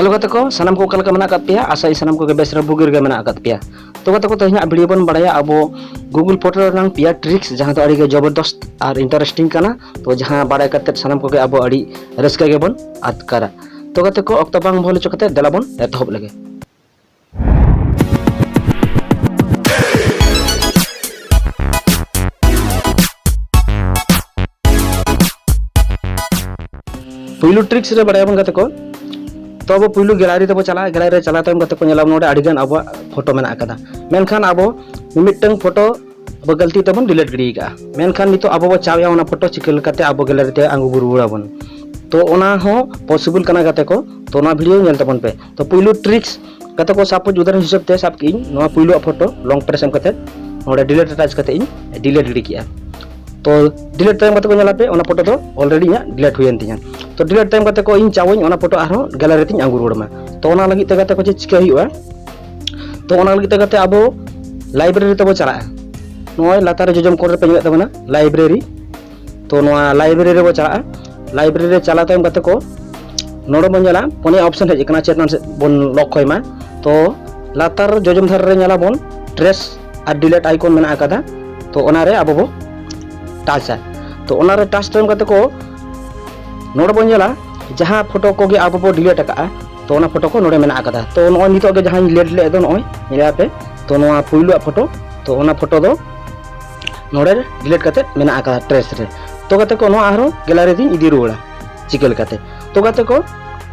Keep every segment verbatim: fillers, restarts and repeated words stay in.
Hello ᱜᱟᱛᱮ ᱠᱚ, ᱥᱟᱱᱟᱢ ᱠᱚ ᱚᱠᱟ ᱞᱮᱠᱟ ᱢᱮᱱᱟᱜ ᱟᱠᱟᱫ ᱯᱮᱭᱟ? ᱟᱥᱟᱭᱟᱹᱧ ᱥᱟᱱᱟᱢ ᱠᱚᱜᱮ ᱵᱮᱥ ᱨᱮ ᱵᱩᱜᱤ ᱨᱮᱜᱮ ᱢᱮᱱᱟᱜ ᱟᱠᱟᱫ ᱯᱮᱭᱟ᱾ ᱛᱚ ᱜᱟᱛᱮ ᱠᱚ, ᱛᱮᱦᱮᱧᱟᱜ ᱵᱷᱤᱰᱤᱭᱳ ᱵᱚᱱ ᱵᱟᱲᱟᱭᱟ ᱟᱵᱚ Google Photo ᱨᱮᱱᱟᱜ ᱯᱮᱭᱟ ᱴᱨᱤᱠᱥ, ᱡᱟᱦᱟᱸ ᱫᱚ ᱟᱹᱰᱤ ᱜᱮ ᱡᱚᱵᱚᱨᱫᱚᱥᱛ ᱟᱨ ᱤᱱᱴᱟᱨᱮᱥᱴᱤᱝ ᱠᱟᱱᱟ᱾ ᱛᱚ ᱡᱟᱦᱟᱸ ᱵᱟᱲᱟᱭ ᱠᱟᱛᱮ ᱥᱟᱱᱟᱢ ᱠᱚᱜᱮ ᱟᱵᱚ ᱟᱹᱰᱤ ᱨᱟᱹᱥᱠᱟᱹ ᱜᱮᱵᱚᱱ ᱟᱴᱠᱟᱨᱟ᱾ ᱛᱚ ᱜᱟᱛᱮ ᱠᱚ, ᱚᱠᱛᱚ ᱵᱟᱝ ᱵᱚᱦᱚᱞ ᱦᱚᱪᱚ ᱠᱟᱛᱮ ᱫᱮᱞᱟ ᱵᱚᱱ ᱮᱛᱚᱦᱚᱵ ᱞᱮᱜᱮ᱾ ᱯᱩᱭᱞᱩ ᱴᱨᱤᱠᱥ ᱨᱮ ᱵᱟᱲᱟᱭᱟᱵᱚᱱ ᱜᱟᱛᱮ ᱠᱚ, ᱛᱚ ᱟᱵᱚ ᱯᱩᱭᱞᱩ ᱜᱮᱞᱟᱨᱤ ᱛᱮᱵᱚ ᱪᱟᱞᱟᱜᱼᱟ᱾ ᱜᱮᱞᱟᱨᱤ ᱨᱮ ᱪᱟᱞᱟᱣ ᱛᱟᱭᱚᱢ ᱜᱟᱛᱮ ᱠᱚ ᱧᱮᱞᱟ ᱱᱚᱰᱮ ᱟᱹᱰᱤᱜᱟᱱ ᱟᱵᱚᱣᱟᱜ ᱯᱷᱳᱴᱳ ᱢᱮᱱᱟᱜ ᱟᱠᱟᱫᱟ, ᱢᱮᱱᱠᱷᱟᱱ ᱟᱵᱚ ᱢᱤᱢᱤᱫᱴᱟᱝ ᱯᱷᱳᱴᱳ ᱟᱵᱚ ᱜᱟᱹᱞᱛᱤ ᱛᱮᱵᱚᱱ ᱰᱤᱞᱤᱴ ᱜᱤᱰᱤ ᱠᱟᱜᱼᱟ᱾ ᱢᱮᱱᱠᱷᱟᱱ ᱱᱤᱛᱚᱜ ᱟᱵᱚ ᱵᱚ ᱪᱟᱣᱮᱜᱼᱟ ᱚᱱᱟ ᱯᱷᱳᱴᱳ ᱪᱤᱠᱟᱹ ᱞᱮᱠᱟᱛᱮ ᱟᱵᱚ ᱜᱮᱞᱟᱨᱤ ᱛᱮ ᱟᱹᱜᱩ ᱨᱩᱣᱟᱹᱲ ᱟᱵᱚᱱ, ᱛᱚ ᱚᱱᱟ ᱦᱚᱸ ᱯᱚᱥᱤᱵᱚᱞ ᱠᱟᱱᱟ ᱜᱟᱛᱮ ᱠᱚ᱾ ᱛᱚ ᱚᱱᱟ ᱵᱷᱤᱰᱤᱭᱳ ᱧᱮᱞ ᱛᱟᱵᱚᱱ ᱯᱮ᱾ ᱛᱚ ᱯᱩᱭᱞᱩ ᱴᱨᱤᱠᱥ ᱜᱟᱛᱮ ᱠᱚ, ᱥᱟᱯᱳᱡᱽ ᱩᱫᱟᱦᱚᱨᱚᱱ ᱦᱤᱥᱟᱹᱵ ᱛᱮ ᱥᱟᱵ ᱠᱮᱜ ᱤᱧ ᱱᱚᱣᱟ ᱯᱩᱭᱞᱩᱣᱟᱜ ᱯᱷᱳᱴᱳ ᱞᱚᱝ ᱯᱨᱮᱥ ᱮᱢ ᱠᱟᱛᱮ ᱱᱚᱰᱮ ᱰᱤᱞᱤᱴ ᱨᱮ ᱴᱟᱪ ᱠᱟᱛᱮ ᱤᱧ ᱰᱤᱞᱤᱴ ᱜᱤᱰᱤ ᱠᱮᱜᱼᱟ᱾ ᱛᱚ ᱰᱤᱞᱤᱴ ᱛᱟᱭᱚᱢ ᱜᱟᱛᱮ ᱠᱚ ᱧᱮᱞᱟ ᱯᱮ, ᱚᱱᱟ ᱯᱷᱳᱴᱳ ᱫᱚ ᱚᱞᱨᱮᱰᱤ ᱤᱧᱟᱹᱜ ᱰᱤᱞᱤᱴ ᱦᱩᱭᱮᱱ ᱛᱤᱧᱟ᱾ ᱛᱚ ᱰᱤᱞᱤᱴ ᱛᱟᱭᱚᱢ ᱜᱟᱛᱮ ᱠᱚ ᱤᱧ ᱪᱟᱣᱟᱹᱧ ᱚᱱᱟ ᱯᱷᱳᱴᱳ ᱟᱨᱦᱚᱸ ᱜᱮᱞᱟᱨᱤ ᱛᱤᱧ ᱟᱹᱜᱩ ᱨᱩᱣᱟᱹᱲ ᱢᱟ᱾ ᱛᱚ ᱚᱱᱟ ᱞᱟᱹᱜᱤᱫ ᱛᱮ ᱜᱟᱛᱮ ᱠᱚ ᱪᱮᱫ ᱪᱤᱠᱟᱹ ᱦᱩᱭᱩᱜᱼᱟ? ᱛᱚ ᱚᱱᱟ ᱞᱟᱹᱜᱤᱫ ᱛᱮ ᱜᱟᱛᱮ ᱟᱵᱚ ᱞᱟᱭᱵᱨᱮᱨᱤ ᱛᱮᱵᱚ ᱪᱟᱞᱟᱜᱼᱟ᱾ ᱱᱚᱜᱼᱚᱭ ᱞᱟᱛᱟᱨ ᱨᱮ ᱡᱚᱡᱚᱢ ᱠᱚᱬ ᱨᱮᱯᱮ ᱧᱮᱞᱮᱫ ᱛᱟᱵᱚᱱᱟ ᱞᱟᱭᱵᱨᱮᱨᱤ᱾ ᱛᱚ ᱱᱚᱣᱟ ᱞᱟᱭᱵᱨᱮᱨᱤ ᱨᱮᱵᱚ ᱪᱟᱞᱟᱜᱼᱟ᱾ ᱞᱟᱭᱵᱨᱮᱨᱤ ᱨᱮ ᱪᱟᱞᱟᱣ ᱛᱟᱭᱚᱢ ᱜᱟᱛᱮ ᱠᱚ ᱱᱚᱰᱮ ᱵᱚᱱ ᱧᱮᱞᱟ ᱯᱩᱱᱭᱟ ᱚᱯᱥᱮᱱ ᱦᱮᱡ ᱟᱠᱟᱱᱟ, ᱪᱮᱛᱟᱱ ᱥᱮᱫ ᱵᱚᱱ ᱞᱚᱠᱠᱷᱚᱭ ᱢᱟ᱾ ᱛᱚ ᱞᱟᱛᱟᱨ ᱡᱚᱡᱚᱢ ᱫᱷᱟᱨᱮ ᱨᱮ ᱧᱮᱞᱟᱵᱚᱱ ᱴᱨᱮᱥ ᱟᱨ ᱰᱤᱞᱤᱴ ᱟᱭᱠᱚᱱ ᱢᱮᱱᱟᱜ ᱟᱠᱟᱫᱟ᱾ ᱛᱚ ᱚᱱᱟᱨᱮ ᱟᱵᱚ ᱵᱚ ᱴᱟᱪᱟ᱾ ᱛᱚ ᱚᱱᱟᱨᱮ ᱴᱟᱪ ᱛᱟᱭᱚᱢ ᱜᱟᱛᱮ ᱠᱚ ᱱᱚᱰᱮ ᱵᱚᱱ ᱧᱮᱞᱟ ᱡᱟᱦᱟᱸ ᱯᱷᱳᱴᱳ ᱠᱚᱜᱮ ᱟᱵᱚ ᱵᱚ ᱰᱤᱞᱤᱴ ᱟᱠᱟᱫᱼᱟ, ᱛᱚ ᱚᱱᱟ ᱯᱷᱳᱴᱳ ᱠᱚ ᱱᱚᱰᱮ ᱢᱮᱱᱟᱜ ᱟᱠᱟᱫᱟ᱾ ᱛᱚ ᱱᱚᱜᱼᱚᱭ ᱱᱤᱛᱚᱜ ᱜᱮ ᱡᱟᱦᱟᱸᱧ ᱰᱤᱞᱤᱴ ᱞᱮᱫ ᱫᱚ, ᱱᱚᱜᱼᱚᱭ ᱧᱮᱞᱮᱜᱼᱟ ᱯᱮ, ᱛᱚ ᱱᱚᱣᱟ ᱯᱩᱭᱞᱩᱣᱟᱜ ᱯᱷᱳᱴᱳ, ᱛᱚ ᱚᱱᱟ ᱯᱷᱳᱴᱳ ᱫᱚ ᱱᱚᱰᱮ ᱰᱤᱞᱤᱴ ᱠᱟᱛᱮ ᱢᱮᱱᱟᱜ ᱟᱠᱟᱫᱟ ᱴᱨᱮᱥ ᱨᱮ᱾ ᱛᱚ ᱜᱟᱛᱮ ᱠᱚ, ᱱᱚᱣᱟ ᱟᱨᱦᱚᱸ ᱜᱮᱞᱟᱨᱤ ᱨᱤᱧ ᱤᱫᱤ ᱨᱩᱣᱟᱹᱲᱟ ᱪᱤᱠᱟᱹ ᱞᱮᱠᱟᱛᱮ? ᱛᱚ ᱜᱟᱛᱮ ᱠᱚ,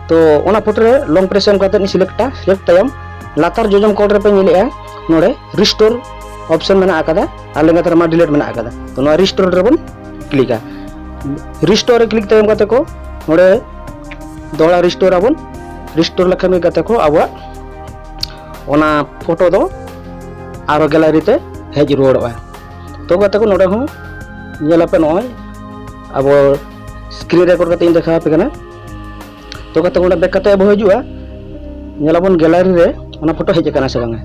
ᱛᱚ ᱚᱱᱟ ᱯᱷᱳᱴᱳ ᱨᱮ ᱞᱚᱝ ᱯᱨᱮᱥ ᱮᱢ ᱠᱟᱛᱮ ᱤᱧ ᱥᱤᱞᱮᱠᱴᱟ᱾ ᱥᱤᱞᱮᱠᱴ ᱛᱟᱭᱚᱢ ᱞᱟᱛᱟᱨ ᱡᱚᱡᱚᱢ ᱠᱚᱬ ᱨᱮᱯᱮ ᱧᱮᱞᱮᱜᱼᱟ ᱱᱚᱰᱮ ᱨᱤᱥᱴᱳᱨ ᱚᱯᱥᱮᱱ ᱢᱮᱱᱟᱜ ᱟᱠᱟᱫᱟ ᱟᱨ ᱞᱮᱸᱜᱟ ᱫᱷᱟᱨᱮ ᱢᱟ ᱰᱤᱞᱤᱴ ᱢᱮᱱᱟᱜ ᱟᱠᱟᱫᱟ᱾ ᱛᱚ ᱱᱚᱣᱟ ᱨᱤᱥᱴᱳᱨ ᱨᱮᱵᱚᱱ ᱠᱞᱤᱠᱟ᱾ ᱨᱤᱥᱴᱳᱨ ᱨᱮ ᱠᱞᱤᱠ ᱛᱟᱭᱚᱢ ᱜᱟᱛᱮ ᱠᱚ ᱱᱚᱰᱮ ᱫᱚᱦᱲᱟ ᱨᱤᱥᱴᱳᱨ ᱟᱵᱚᱱ᱾ ᱨᱤᱥᱴᱳᱨ ᱞᱮᱠᱷᱟᱱ ᱜᱮ ᱜᱟᱛᱮ ᱠᱚ ᱟᱵᱚᱣᱟᱜ ᱚᱱᱟ ᱯᱷᱳᱴᱳ ᱫᱚ ᱟᱨᱚ ᱜᱮᱞᱟᱨᱤ ᱛᱮ ᱦᱮᱡ ᱨᱩᱣᱟᱹᱲᱚᱜᱼᱟ᱾ ᱛᱚ ᱜᱟᱛᱮ ᱠᱚ, ᱱᱚᱰᱮ ᱦᱚᱸ ᱧᱮᱞ ᱟᱯᱮ, ᱱᱚᱜᱼᱚᱭ ᱟᱵᱚ ᱥᱠᱨᱤᱱ ᱨᱮᱠᱚᱨᱰ ᱠᱟᱛᱮ ᱤᱧ ᱫᱮᱠᱷᱟᱣ ᱟᱯᱮ ᱠᱟᱱᱟ᱾ ᱛᱚ ᱜᱟᱛᱮ ᱠᱚ, ᱱᱚᱰᱮ ᱵᱮᱠ ᱠᱟᱛᱮ ᱟᱵᱚ ᱦᱤᱡᱩᱜᱼᱟ, ᱧᱮᱞᱟᱵᱚᱱ ᱜᱮᱞᱟᱨᱤ ᱨᱮ ᱚᱱᱟ ᱯᱷᱳᱴᱳ ᱦᱮᱡ ᱟᱠᱟᱱᱟ ᱥᱮ ᱵᱟᱝᱟ᱾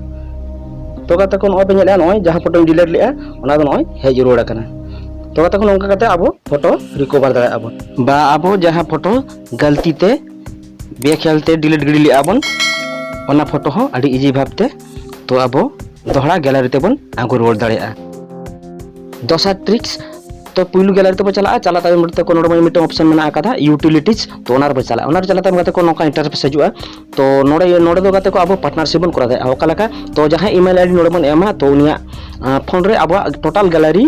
ᱛᱚ ᱜᱟᱛᱮ ᱠᱚ, ᱱᱚᱜᱼᱚᱭ ᱯᱮ ᱧᱮᱞᱮᱜᱼᱟ, ᱱᱚᱜᱼᱚᱭ ᱡᱟᱦᱟᱸ ᱯᱷᱳᱴᱳᱧ ᱰᱤᱞᱤᱴ ᱞᱮᱜᱼᱟ ᱚᱱᱟ ᱫᱚ ᱱᱚᱜᱼᱚᱭ ᱦᱮᱡ ᱨᱩᱣᱟᱹᱲ ᱟᱠᱟᱱᱟ᱾ ᱛᱚ ᱜᱟᱛᱮ ᱠᱚ, ᱱᱚᱝᱠᱟ ᱠᱟᱛᱮ ᱟᱵᱚ ᱯᱷᱳᱴᱳ ᱨᱤᱠᱚᱵᱷᱟᱨ ᱫᱟᱲᱮᱭᱟᱜᱼᱟ ᱵᱚᱱ, ᱵᱟ ᱟᱵᱚ ᱡᱟᱦᱟᱸ ᱯᱷᱳᱴᱳ ᱜᱟᱹᱞᱛᱤ ᱛᱮ ᱵᱮᱠᱷᱮᱭᱟᱞ ᱛᱮ ᱰᱤᱞᱤᱴ ᱜᱤᱰᱤ ᱞᱮᱜᱼᱟ ᱵᱚᱱ ᱚᱱᱟ ᱯᱷᱳᱴᱳ ᱦᱚᱸ ᱟᱹᱰᱤ ᱤᱡᱤ ᱵᱷᱟᱵᱽ ᱛᱮ᱾ ᱛᱚ ᱟᱵᱚ ᱫᱚᱦᱲᱟ ᱜᱮᱞᱟᱨᱤ ᱛᱮᱵᱚᱱ ᱟᱹᱜᱩ ᱨᱩᱣᱟᱹᱲ ᱫᱟᱲᱮᱭᱟᱜᱼᱟ᱾ ᱫᱚᱥᱟᱨ ᱴᱨᱤᱠᱥ, ᱛᱚ ᱯᱩᱭᱞᱩ ᱜᱮᱞᱟᱨᱤ ᱛᱮᱵᱚ ᱪᱟᱞᱟᱜᱼᱟ᱾ ᱪᱟᱞᱟᱜ ᱛᱟᱭᱚᱢ ᱛᱮ ᱱᱚᱰᱮ ᱢᱤᱫᱴᱟᱝ ᱚᱯᱥᱮᱱ ᱢᱮᱱᱟᱜ ᱟᱠᱟᱫᱟ, ᱤᱭᱩᱴᱤᱞᱤᱴᱤᱡᱽ᱾ ᱛᱚ ᱚᱱᱟ ᱨᱮᱵᱚ ᱪᱟᱞᱟᱜᱼᱟ᱾ ᱚᱱᱟ ᱨᱮ ᱪᱟᱞᱟᱜ ᱛᱟᱭᱚᱢ ᱜᱟᱛᱮ ᱠᱚ ᱱᱚᱝᱠᱟ ᱤᱱᱴᱟᱨᱯᱷᱮᱥ ᱦᱤᱡᱩᱜᱼᱟ᱾ ᱛᱚ ᱱᱚᱰᱮ ᱱᱚᱰᱮ ᱫᱚ ᱜᱟᱛᱮ ᱠᱚ ᱟᱵᱚ ᱯᱟᱨᱴᱱᱟᱨᱥᱤᱯ ᱵᱚᱱ ᱠᱚᱨᱟᱣ ᱫᱟᱲᱮᱭᱟᱜᱼᱟ᱾ ᱚᱠᱟ ᱞᱮᱠᱟ? ᱛᱚ ᱡᱟᱦᱟᱸᱭ ᱤᱢᱮᱞ ᱟᱭᱰᱤ ᱱᱚᱰᱮ ᱵᱚᱱ ᱮᱢᱟ, ᱛᱚ ᱩᱱᱤᱭᱟᱜ ᱯᱷᱳᱱ ᱨᱮ ᱟᱵᱚᱣᱟᱜ ᱴᱳᱴᱟᱞ ᱜᱮᱞᱟᱨᱤ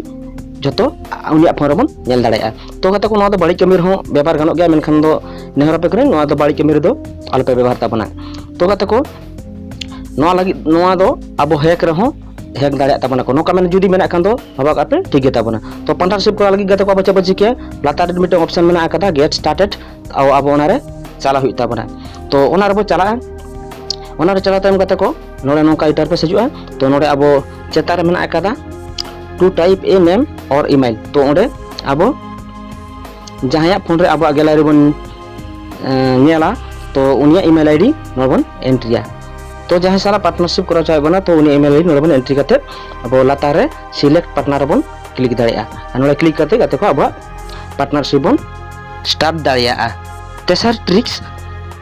ᱡᱷᱚᱛᱚ ᱩᱱᱤᱭᱟᱜ ᱯᱷᱳᱱ ᱨᱮᱵᱚᱱ ᱧᱮᱞ ᱫᱟᱲᱮᱭᱟᱜᱼᱟ᱾ ᱛᱚ ᱜᱟᱛᱮ ᱠᱚ, ᱱᱚᱣᱟ ᱫᱚ ᱵᱟᱹᱲᱤᱡ ᱠᱟᱹᱢᱤ ᱨᱮᱦᱚᱸ ᱵᱮᱵᱚᱦᱟᱨ ᱜᱟᱱᱚᱜ ᱜᱮᱭᱟ, ᱢᱮᱱᱠᱷᱟᱱ ᱫᱚ ᱱᱮᱦᱚᱨ ᱟᱯᱮ ᱠᱚᱨᱮ ᱱᱚᱣᱟ ᱫᱚ ᱵᱟᱹᱲᱤᱡ ᱠᱟᱹᱢᱤ ᱨᱮᱫᱚ ᱟᱞᱚᱯᱮ ᱵᱮᱵᱚᱦᱟᱨ ᱛᱟᱵᱚᱱᱟ᱾ ᱛᱚ ᱜᱟᱛᱮ ᱠᱚ, ᱱᱚᱣᱟ ᱞᱟᱹᱜᱤᱫ, ᱱᱚᱣᱟ ᱫᱚ ᱟᱵᱚ ᱦᱮᱠ ᱨᱮᱦᱚᱸ ᱦᱮᱠ ᱫᱟᱲᱮᱭᱟᱜ ᱛᱟᱵᱚᱱᱟ ᱠᱚ, ᱱᱚᱝᱠᱟ ᱢᱮᱱ ᱡᱩᱫᱤ ᱢᱮᱱᱟᱜ ᱠᱷᱟᱱ ᱫᱚ ᱵᱷᱟᱵᱟᱣ ᱠᱟᱜ ᱯᱮ, ᱴᱷᱤᱠ ᱜᱮ ᱛᱟᱵᱚᱱᱟ᱾ ᱛᱚ ᱯᱟᱨᱴᱱᱟᱨᱥᱤᱯ ᱠᱚᱨᱟᱣ ᱞᱟᱹᱜᱤᱫ ᱜᱟᱛᱮ ᱠᱚ ᱟᱵᱚ ᱪᱮᱫ ᱵᱚᱱ ᱪᱤᱠᱟᱹᱭᱟ? ᱞᱟᱛᱟᱨ ᱨᱮ ᱢᱤᱫᱴᱟᱝ ᱚᱯᱥᱮᱱ ᱢᱮᱱᱟᱜ ᱟᱠᱟᱫᱟ, ᱜᱮᱴ ᱥᱴᱟᱨᱴᱮᱰ᱾ ᱟᱵᱚ, ᱟᱵᱚ ᱚᱱᱟᱨᱮ ᱪᱟᱞᱟᱣ ᱦᱩᱭᱩᱜ ᱛᱟᱵᱚᱱᱟ᱾ ᱛᱚ ᱚᱱᱟ ᱨᱮᱵᱚ ᱪᱟᱞᱟᱜᱼᱟ᱾ ᱚᱱᱟ ᱨᱮ ᱪᱟᱞᱟᱣ ᱛᱟᱭᱚᱢ ᱜᱟᱛᱮ ᱠᱚ ᱱᱚᱰᱮ ᱱᱚᱝᱠᱟ ᱤᱱᱴᱟᱨᱯᱷᱮᱥ ᱦᱤᱡᱩᱜᱼᱟ᱾ ᱛᱚ ᱱᱚᱰᱮ ᱟᱵᱚ ᱪᱮᱛᱟᱱ ᱨᱮ ᱢᱮᱱᱟᱜ ᱟᱠᱟᱫᱟ to type a name or email᱾ ᱛᱚ ᱚᱸᱰᱮ ᱟᱵᱚ ᱡᱟᱦᱟᱸᱭᱟᱜ ᱯᱷᱳᱱ ᱨᱮ ᱟᱵᱚᱣᱟᱜ ᱜᱮᱞᱟᱨᱤ ᱵᱚᱱ, ᱮᱸ, ᱧᱮᱞᱟ, ᱛᱚ ᱩᱱᱤᱭᱟᱜ ᱤᱢᱮᱞ ᱟᱭᱰᱤ ᱱᱚᱰᱮ ᱵᱚᱱ ᱮᱱᱴᱨᱤᱭᱟ᱾ ᱛᱚ ᱡᱟᱦᱟᱸᱭ ᱥᱟᱞᱟᱜ ᱯᱟᱨᱴᱱᱟᱨᱥᱤᱯ ᱠᱚᱨᱟᱣ ᱦᱚᱪᱚᱭᱮᱫ ᱵᱚᱱᱟ, ᱛᱚ ᱩᱱᱤᱭᱟᱜ ᱤᱢᱮᱞ ᱟᱭᱰᱤ ᱱᱚᱰᱮ ᱵᱚᱱ ᱮᱱᱴᱨᱤ ᱠᱟᱛᱮ ᱟᱵᱚ ᱞᱟᱛᱟᱨ ᱨᱮ ᱥᱤᱞᱮᱠᱴ ᱯᱟᱨᱴᱱᱟᱨ ᱨᱮᱵᱚᱱ ᱠᱞᱤᱠ ᱫᱟᱲᱮᱭᱟᱜᱼᱟ᱾ ᱟᱨ ᱱᱚᱰᱮ ᱠᱞᱤᱠ ᱠᱟᱛᱮ ᱜᱟᱛᱮ ᱠᱚ ᱟᱵᱚᱣᱟᱜ ᱯᱟᱨᱴᱱᱟᱨᱥᱤᱯ ᱵᱚᱱ ᱥᱴᱟᱨᱴ ᱫᱟᱲᱮᱭᱟᱜᱼᱟ᱾ ᱛᱮᱥᱟᱨ ᱴᱨᱤᱠᱥ,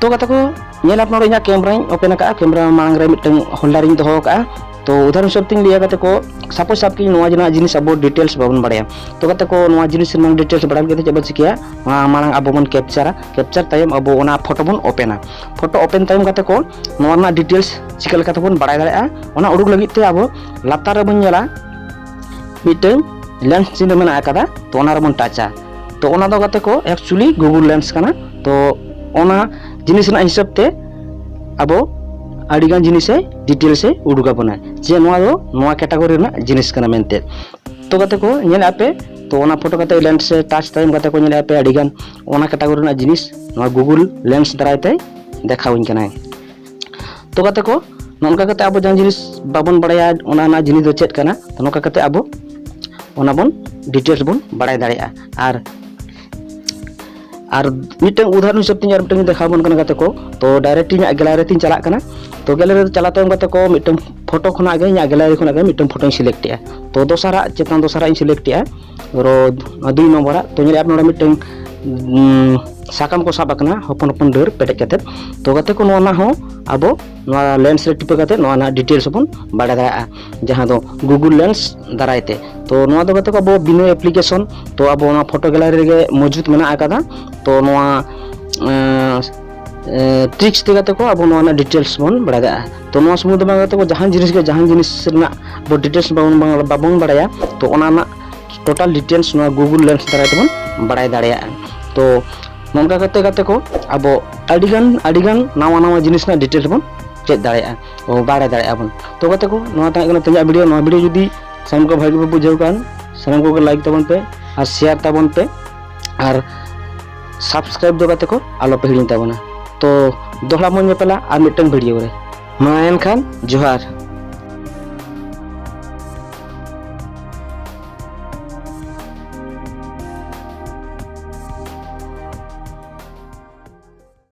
ᱛᱚ ᱜᱟᱛᱮ ᱠᱚ ᱧᱮᱞ ᱟᱯᱮ ᱱᱚᱰᱮ ᱤᱧᱟᱹᱜ ᱠᱮᱢᱨᱟᱧ ᱳᱯᱮᱱ ᱟᱠᱟᱫᱼᱟ, ᱠᱮᱢᱨᱟ ᱢᱟᱲᱟᱝ ᱨᱮ ᱢᱤᱫᱴᱟᱝ ᱦᱳᱞᱰᱟᱨ ᱤᱧ ᱫᱚᱦᱚ ᱟᱠᱟᱫᱼᱟ᱾ ᱛᱚ ᱩᱫᱟᱦᱚᱨᱚᱱ ᱦᱤᱥᱟᱹᱵ ᱛᱤᱧ ᱞᱟᱹᱭᱟ ᱜᱟᱛᱮ ᱠᱚ, ᱥᱟᱯᱳᱡᱽ ᱥᱟᱵ ᱠᱟᱜ ᱱᱚᱣᱟ ᱨᱮᱱᱟᱜ ᱡᱤᱱᱤᱥ ᱟᱵᱚ ᱰᱤᱴᱮᱞᱥ ᱵᱟᱵᱚᱱ ᱵᱟᱲᱟᱭᱟ᱾ ᱛᱚ ᱜᱟᱛᱮ ᱠᱚ, ᱱᱚᱣᱟ ᱡᱤᱱᱤᱥ ᱨᱮᱱᱟᱜ ᱰᱤᱴᱮᱞᱥ ᱵᱟᱲᱟᱭ ᱞᱟᱹᱜᱤᱫ ᱛᱮ ᱪᱮᱫ ᱵᱚᱱ ᱪᱤᱠᱟᱹᱭᱟ? ᱱᱚᱣᱟ ᱢᱟᱲᱟᱝ ᱟᱵᱚ ᱵᱚᱱ ᱠᱮᱯᱪᱟᱨᱟ, ᱠᱮᱯᱪᱟᱨ ᱛᱟᱭᱚᱢ ᱟᱵᱚ ᱚᱱᱟ ᱯᱷᱳᱴᱳ ᱵᱚᱱ ᱳᱯᱮᱱᱟ᱾ ᱯᱷᱳᱴᱳ ᱳᱯᱮᱱ ᱛᱟᱭᱚᱢ ᱜᱟᱛᱮ ᱠᱚ, ᱱᱚᱣᱟ ᱨᱮᱱᱟᱜ ᱰᱤᱴᱮᱞᱥ ᱪᱤᱠᱟᱹ ᱞᱮᱠᱟ ᱛᱮᱵᱚᱱ ᱵᱟᱲᱟᱭ ᱫᱟᱲᱮᱭᱟᱜᱼᱟ, ᱚᱱᱟ ᱩᱰᱩᱠ ᱞᱟᱹᱜᱤᱫ ᱛᱮ ᱟᱵᱚ ᱞᱟᱛᱟᱨ ᱨᱮᱵᱚᱱ ᱧᱮᱞᱟ, ᱢᱤᱫᱴᱟᱝ ᱞᱮᱱᱥ ᱪᱤᱱᱦᱟᱹ ᱢᱮᱱᱟᱜ ᱟᱠᱟᱫᱟ, ᱛᱚ ᱚᱱᱟ ᱨᱮᱵᱚᱱ ᱴᱟᱪᱟ᱾ ᱛᱚ ᱚᱱᱟ ᱫᱚ ᱜᱟᱛᱮ ᱠᱚ ᱮᱠᱪᱩᱭᱮᱞᱤ ᱜᱩᱜᱩᱞ ᱞᱮᱱᱥ ᱠᱟᱱᱟ᱾ ᱛᱚ ᱚᱱᱟ ᱡᱤᱱᱤᱥ ᱨᱮᱱᱟᱜ ᱦᱤᱥᱟᱹᱵ ᱛᱮ ᱟᱵᱚ ᱟᱹᱰᱤᱜᱟᱱ ᱡᱤᱱᱤᱥᱮ ᱰᱤᱴᱮᱞᱥ ᱮ ᱩᱰᱩᱠ ᱟᱵᱚᱱᱟ, ᱡᱮ ᱱᱚᱣᱟ ᱫᱚ ᱱᱚᱣᱟ ᱠᱮᱴᱟᱜᱚᱨᱤ ᱨᱮᱱᱟᱜ ᱡᱤᱱᱤᱥ ᱠᱟᱱᱟ ᱢᱮᱱᱛᱮ᱾ ᱛᱚ ᱜᱟᱛᱮ ᱠᱚ ᱧᱮᱞᱮᱫᱼᱟ ᱯᱮ, ᱛᱚ ᱚᱱᱟ ᱯᱷᱳᱴᱳ ᱠᱟᱛᱮ ᱞᱮᱱᱥ ᱨᱮ ᱴᱟᱪ ᱛᱟᱭᱚᱢ ᱜᱟᱛᱮ ᱠᱚ ᱧᱮᱞᱮᱫᱼᱟ ᱯᱮ, ᱟᱹᱰᱤᱜᱟᱱ ᱚᱱᱟ ᱠᱮᱴᱟᱜᱚᱨᱤ ᱨᱮᱱᱟᱜ ᱡᱤᱱᱤᱥ ᱱᱚᱣᱟ ᱜᱩᱜᱩᱞ ᱞᱮᱱᱥ ᱫᱟᱨᱟᱭ ᱛᱮ ᱫᱮᱠᱷᱟᱣᱟᱹᱧ ᱠᱟᱱᱟᱭ᱾ ᱛᱚ ᱜᱟᱛᱮ ᱠᱚ, ᱱᱚᱜᱼᱚ ᱱᱚᱝᱠᱟ ᱠᱟᱛᱮ ᱟᱵᱚ ᱡᱟᱦᱟᱸ ᱡᱤᱱᱤᱥ ᱵᱟᱵᱚᱱ ᱵᱟᱲᱟᱭᱟ, ᱚᱱᱟ ᱨᱮᱱᱟᱜ ᱡᱤᱱᱤᱥ ᱫᱚ ᱪᱮᱫ ᱠᱟᱱᱟ, ᱛᱚ ᱱᱚᱝᱠᱟ ᱠᱟᱛᱮ ᱟᱵᱚ ᱚᱱᱟ ᱵᱚᱱ ᱰᱤᱴᱮᱞᱥ ᱵᱚᱱ ᱵᱟᱲᱟᱭ ᱫᱟᱲᱮᱭᱟᱜᱼᱟ᱾ ᱟᱨ, ᱟᱨ ᱢᱤᱫᱴᱟᱝ ᱩᱫᱟᱦᱚᱨᱚᱱ ᱦᱤᱥᱟᱹᱵ ᱛᱮ ᱟᱨ ᱢᱤᱫᱴᱟᱝ ᱤᱧ ᱫᱮᱠᱷᱟᱣ ᱟᱵᱚᱱ ᱠᱟᱱᱟ ᱜᱟᱛᱮ ᱠᱚ᱾ ᱛᱚ ᱰᱟᱭᱨᱮᱠᱴ ᱤᱧᱟᱹᱜ ᱜᱮᱞᱟᱨᱤ ᱛᱤᱧ ᱪᱟᱞᱟᱜ ᱠᱟᱱᱟ᱾ ᱛᱚ ᱜᱮᱞᱟᱨᱤ ᱨᱮ ᱪᱟᱞᱟᱣ ᱛᱟᱭᱚᱢ ᱜᱟᱛᱮ ᱠᱚ, ᱢᱤᱫᱴᱟᱝ ᱯᱷᱳᱴᱳ ᱠᱷᱚᱱᱟᱜ ᱜᱮ, ᱤᱧᱟᱹᱜ ᱜᱮᱞᱟᱨᱤ ᱠᱷᱚᱱᱟᱜ ᱜᱮ ᱢᱤᱫᱴᱟᱝ ᱯᱷᱳᱴᱳᱧ ᱥᱤᱞᱮᱠᱴ ᱮᱜᱼᱟ᱾ ᱛᱚ ᱫᱚᱥᱟᱨᱟᱜ, ᱪᱮᱛᱟᱱ ᱫᱚᱥᱟᱨᱟᱜ ᱤᱧ ᱥᱤᱞᱮᱠᱴ ᱮᱜᱼᱟ, ᱫᱷᱚᱨᱚ ᱱᱚᱣᱟ ᱫᱩᱭ ᱱᱚᱢᱵᱚᱨᱟᱜ᱾ ᱛᱚ ᱧᱮᱞᱮᱫᱼᱟ ᱯᱮ ᱱᱚᱰᱮ ᱢᱤᱫᱴᱟᱝ, ᱩᱸ, ᱥᱟᱠᱟᱢ ᱠᱚ ᱥᱟᱵ ᱟᱠᱟᱱᱟ ᱦᱚᱯᱚᱱ ᱦᱚᱯᱚᱱ ᱰᱟᱹᱨ ᱯᱮᱴᱮᱡ ᱠᱟᱛᱮ᱾ ᱛᱚ ᱜᱟᱛᱮ ᱠᱚ, ᱱᱚᱣᱟ ᱨᱮᱱᱟᱜ ᱦᱚᱸ ᱟᱵᱚ ᱱᱚᱣᱟ ᱞᱮᱱᱥ ᱨᱮ ᱴᱤᱯᱟᱹ ᱠᱟᱛᱮ ᱱᱚᱣᱟ ᱨᱮᱱᱟᱜ ᱰᱤᱴᱮᱞᱥ ᱵᱚᱱ ᱵᱟᱲᱟᱭ ᱫᱟᱲᱮᱭᱟᱜᱼᱟ, ᱡᱟᱦᱟᱸ ᱫᱚ ᱜᱩᱜᱩᱞ ᱞᱮᱱᱥ ᱫᱟᱨᱟᱭ ᱛᱮ᱾ ᱛᱚ ᱱᱚᱣᱟ ᱫᱚ ᱜᱟᱛᱮ ᱠᱚ ᱟᱵᱚ ᱵᱤᱱᱟᱹ ᱮᱯᱞᱤᱠᱮᱥᱚᱱ, ᱛᱚ ᱟᱵᱚ ᱱᱚᱣᱟ ᱯᱷᱳᱴᱳ ᱜᱮᱞᱟᱨᱤ ᱨᱮᱜᱮ ᱢᱚᱡᱩᱫ ᱢᱮᱱᱟᱜ ᱟᱠᱟᱫᱟ᱾ ᱛᱚ ᱱᱚᱣᱟ ᱴᱨᱤᱠᱥ ᱛᱮ ᱜᱟᱛᱮ ᱠᱚ ᱟᱵᱚ ᱱᱚᱣᱟ ᱨᱮᱱᱟᱜ ᱰᱤᱴᱮᱞᱥ ᱵᱚᱱ ᱵᱟᱲᱟᱭ ᱫᱟᱲᱮᱭᱟᱜᱼᱟ᱾ ᱛᱚ ᱱᱚᱣᱟ ᱥᱩᱢᱩᱝ ᱫᱚ ᱵᱟᱝ ᱜᱟᱛᱮ ᱠᱚ, ᱡᱟᱦᱟᱸ ᱡᱤᱱᱤᱥ ᱜᱮ, ᱡᱟᱦᱟᱸ ᱡᱤᱱᱤᱥ ᱨᱮᱱᱟᱜ ᱟᱵᱚ ᱰᱤᱴᱮᱞᱥ ᱵᱟᱵᱚᱱ, ᱵᱟᱵᱚᱱ ᱵᱟᱲᱟᱭᱟ, ᱛᱚ ᱚᱱᱟ ᱨᱮᱱᱟᱜ ᱴᱳᱴᱟᱞ ᱰᱤᱴᱮᱞᱥ ᱱᱚᱣᱟ ᱜᱩᱜᱩᱞ ᱞᱮᱱᱥ ᱫᱟᱨᱟᱭ ᱛᱮᱵᱚᱱ ᱵᱟᱲᱟᱭ ᱫᱟᱲᱮᱭᱟᱜᱼᱟ᱾ ᱛᱚ ᱱᱚᱝᱠᱟ ᱠᱟᱛᱮ ᱜᱟᱛᱮ ᱠᱚ ᱟᱵᱚ ᱟᱹᱰᱤᱜᱟᱱ, ᱟᱹᱰᱤᱜᱟᱱ ᱱᱟᱣᱟ ᱱᱟᱣᱟ ᱡᱤᱱᱤᱥ ᱨᱮᱱᱟᱜ ᱰᱤᱴᱮᱞᱥ ᱵᱚᱱ ᱪᱮᱫ ᱫᱟᱲᱮᱭᱟᱜᱼᱟ, ᱵᱟᱲᱟᱭ ᱫᱟᱲᱮᱭᱟᱜᱼᱟ ᱵᱚᱱ᱾ ᱛᱚ ᱜᱟᱛᱮ ᱠᱚ, ᱱᱚᱣᱟ ᱛᱟᱦᱮᱸ ᱠᱟᱱᱟ ᱛᱮᱦᱮᱧᱟᱜ ᱵᱷᱤᱰᱤᱭᱳ᱾ ᱱᱚᱣᱟ ᱵᱷᱤᱰᱤᱭᱳ ᱡᱩᱫᱤ ᱥᱟᱱᱟᱢ ᱠᱚ ᱵᱷᱟᱜᱮ ᱯᱮ ᱵᱩᱡᱷᱟᱹᱣ ᱠᱷᱟᱱ, ᱥᱟᱱᱟᱢ ᱠᱚᱜᱮ ᱞᱟᱭᱤᱠ ᱛᱟᱵᱚᱱ ᱯᱮ ᱟᱨ ᱥᱮᱭᱟᱨ ᱛᱟᱵᱚᱱ ᱯᱮ ᱟᱨ ᱥᱟᱵᱥᱠᱨᱟᱭᱤᱵ ᱫᱚ ᱜᱟᱛᱮ ᱠᱚ ᱟᱞᱚ ᱯᱮ ᱦᱤᱲᱤᱧ ᱛᱟᱵᱚᱱᱟ᱾ ᱛᱚ ᱫᱚᱦᱲᱟ ᱵᱚᱱ ᱧᱮᱯᱮᱞᱟ ᱟᱨ ᱢᱤᱫᱴᱟᱝ ᱵᱷᱤᱰᱤᱭᱳ ᱨᱮ᱾ ᱢᱟ ᱮᱱᱠᱷᱟᱱ ᱡᱚᱦᱟᱨ᱾